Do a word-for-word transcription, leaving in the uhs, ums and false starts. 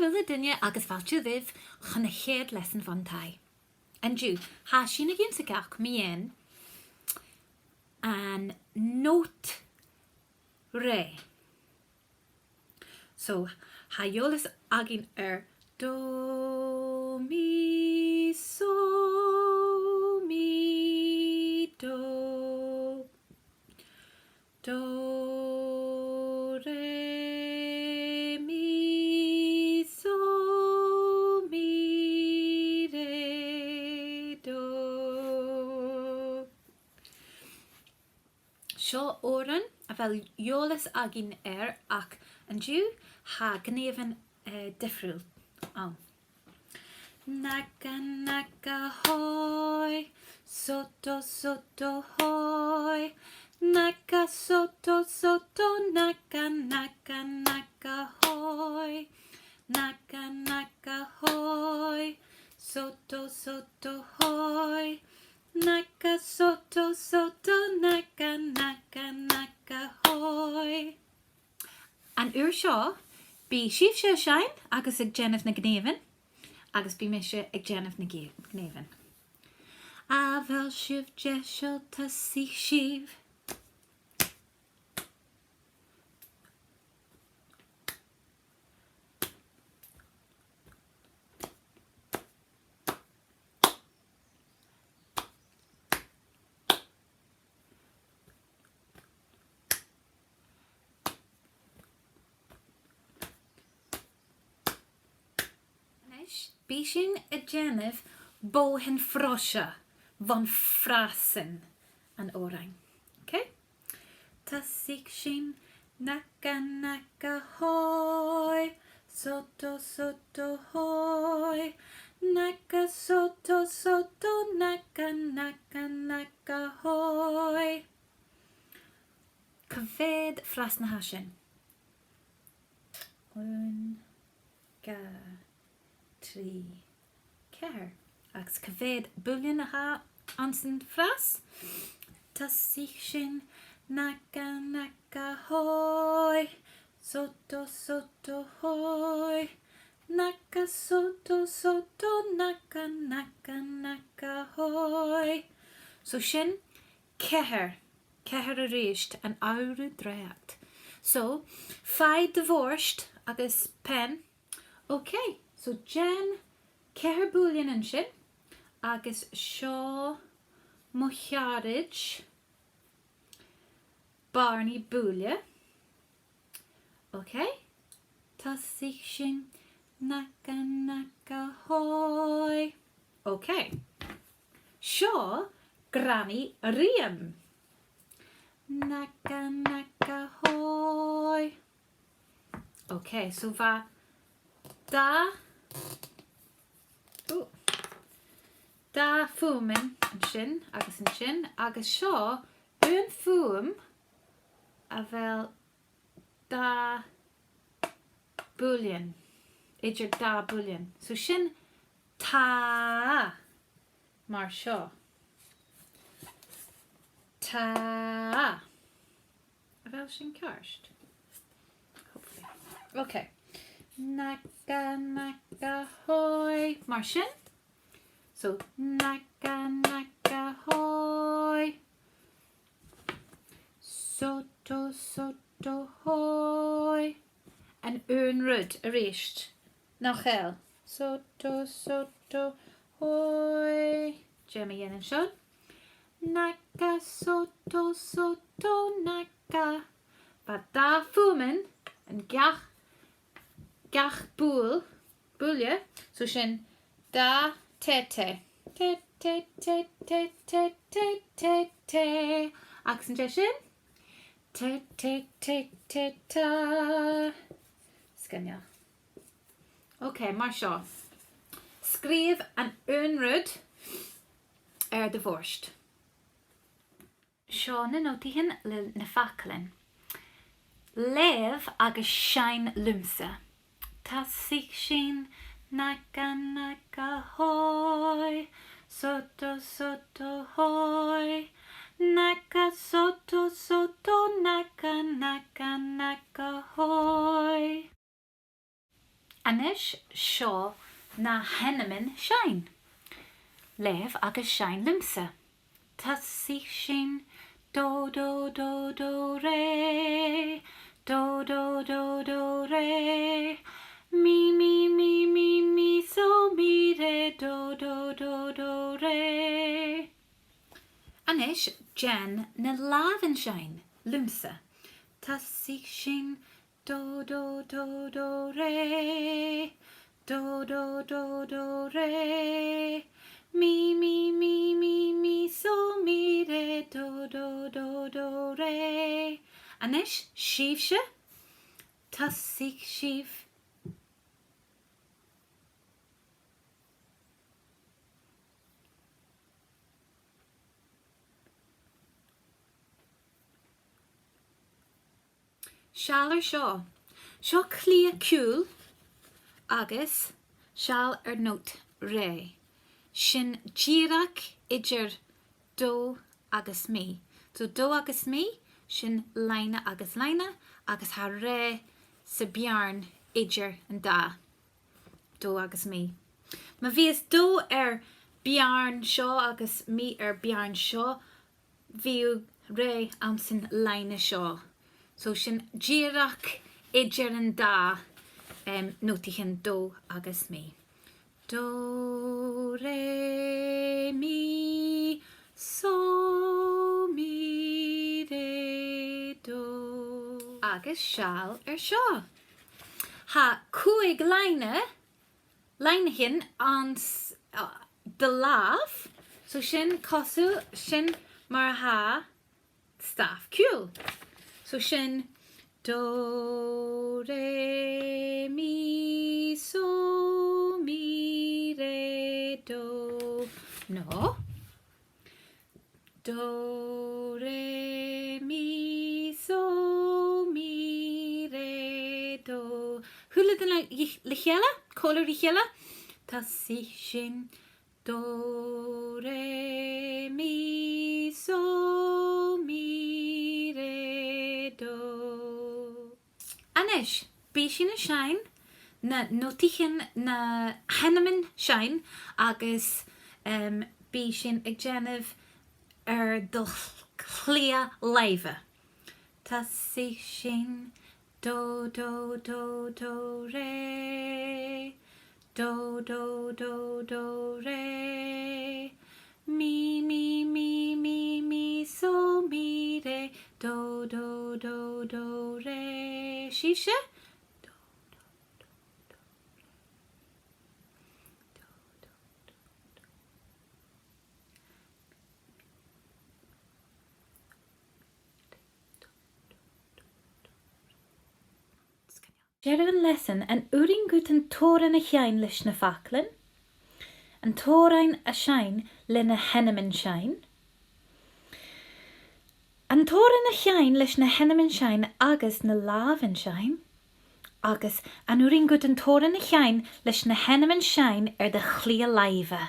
A h-uile duine agus fàilte dhuibh chun a' chiad leasan bhon taigh. An-diugh, tha sinn ag ionnsachadh mu dheidhinn an not re. So, tha eòlas againn air do, mi, so, mi, do. Do, re, mi, so, mi, re, do. Seo òran a bheil eòlas againn air, ach an-diugh tha gnìomhan, eh, difriuil ann. Na ga na ga hoi, so do so do hoi. Na ga so do so do, na ga na ga na ga hoi. Na ga na ga hoi, so do so do hoi. Na ga so do so do, na ga na ga na ga hoi. An uair seo, bidh sibhse a' seinn agus a' dèanamh nan gnìomhan, agus bidh mise a' dèanamh nan gì-, gnìomhan. A bheil sibh deiseil? Tòisich sibh. A-nis, bidh sinn a' dèanamh bothan froise bhon phrasan an òrain. Okay? Tòisich sinn, na ga na ga hoi, so do so do hoi. Na ga so do so do, na ga na ga na ga hoi. Cia mheud phrasan a tha sin? Aon, dhà, trì, ceithir. Agus cia mheud buillean a tha anns an phras? Tòisich sinn, na ga na ga hoi, so do so do hoi. Na ga so do so do, na ga na ga na ga hoi. So sin ceithir. Ceithir a-rithist, an aon rud dragh. So, faigh do bhòrd agus peann. Okay, so dèan ceithir buillean an sin, agus seo mo charaid, Barney Buille. Okay? Tòisich sinn, na ga na ga hoi. Okay. Seo Granny Rìghim. Na ga na ga hoi. Okay, so bha dà, ò, dà fhuaimean an sin agus an sin, agus seo aon fhuaim a bheil dà buillean, idir dà bhuillean. So sin tà, mar seo. Tà. A bheil sin ceart? Hopefully. Okay. Na ga na ga hoi. Mar sin. So, na ga na ga hoi. So do so do hoi. An aon rud a-rithist, nach eil? So do so do hoi. Dè mu dheidhinn an seo? Na ga so do so do, na ga. Bha dà fhuaimean an gach, gach buil-, buille, so sin dà te te. Te te te te te te te te. Agus an dèidh sin? Te te te te ta. Sgoinneil. Okay, mar seo. Sgrìobh an aon rud air do bhòrd. Seo na notaichean le na faclan. Leugh agus seinn leamsa. Tòisich sinn, na ga na ga hoi, so do so do hoi. Na ga so do so do, na ga na ga na ga hoi. A-nis, seo na h-ainmean seinn. Leugh agus seinn leamsa. Tòisich sinn. Do, do, do, do, re. Do, do, do, do, re. Mi, mi, mi, mi, mi, so, mi, re. Do, do, do, do, re. A-nis, dèan na làmhan seinn leamsa. Tòisich sinn. Do, do, do, do, re. Do, do, do, do, re. Mi, mi, mi, mi, mi, so, mi, re. Do, do, do, do, re. A-nis, sibhse. Tòisich sibh. Seall air seo. Seo cliath ciùil agus seall air nòt re. Sin dìreach idir do agus mi. So do agus mi, sin loidhne agus loidhne, agus tha re 's a' bheàrn idir an dà. Do agus mi. Ma bhios do air beàrn seo agus mi air beàrn seo, bhiodh re anns an loidhne seo. So sin dìreach idir an dà, em, nòtaichean do agus mi. Do, re, mi, so, mi, re, do. Agus seall air seo. Tha còig loidhne, loidhnichean anns, uh, do làmh. So sin, cosail, sin mar a tha staff ciùil. So sin do, re, mi, so, mi, re, do. No. Do, re, mi, so, mi, re, do. A h-uile duine le, le chèile, còmhla ri chèile. Tòisich sinn. Do, re, mi, so, mi, re, do. A-nis, bidh sinn a' seinn na nòtaichean, na h-ainmean seinn agus, em, bidh sinn a' dèanamh air do chl-, cliath làimhe. Tòisich sinn. Do, do, do, do, re. Do, do, do, do, re. Mi, mi, mi, mi, mi, so, mi, re. Do, do, do, do, re. Sibhse? Do, do, do, do, re. Do, do, do, do. Deireadh an leasain, an urrainn dhut an t-òran a sheinn leis na faclan, an t-òran a sheinn le na h-ainmean seinn, an t-òran a sheinn leis na h-ainmean seinn agus na làmhan seinn, agus an urrainn dhut an t-òran a sheinn leis na h-ainmean seinn air do chliath làimhe.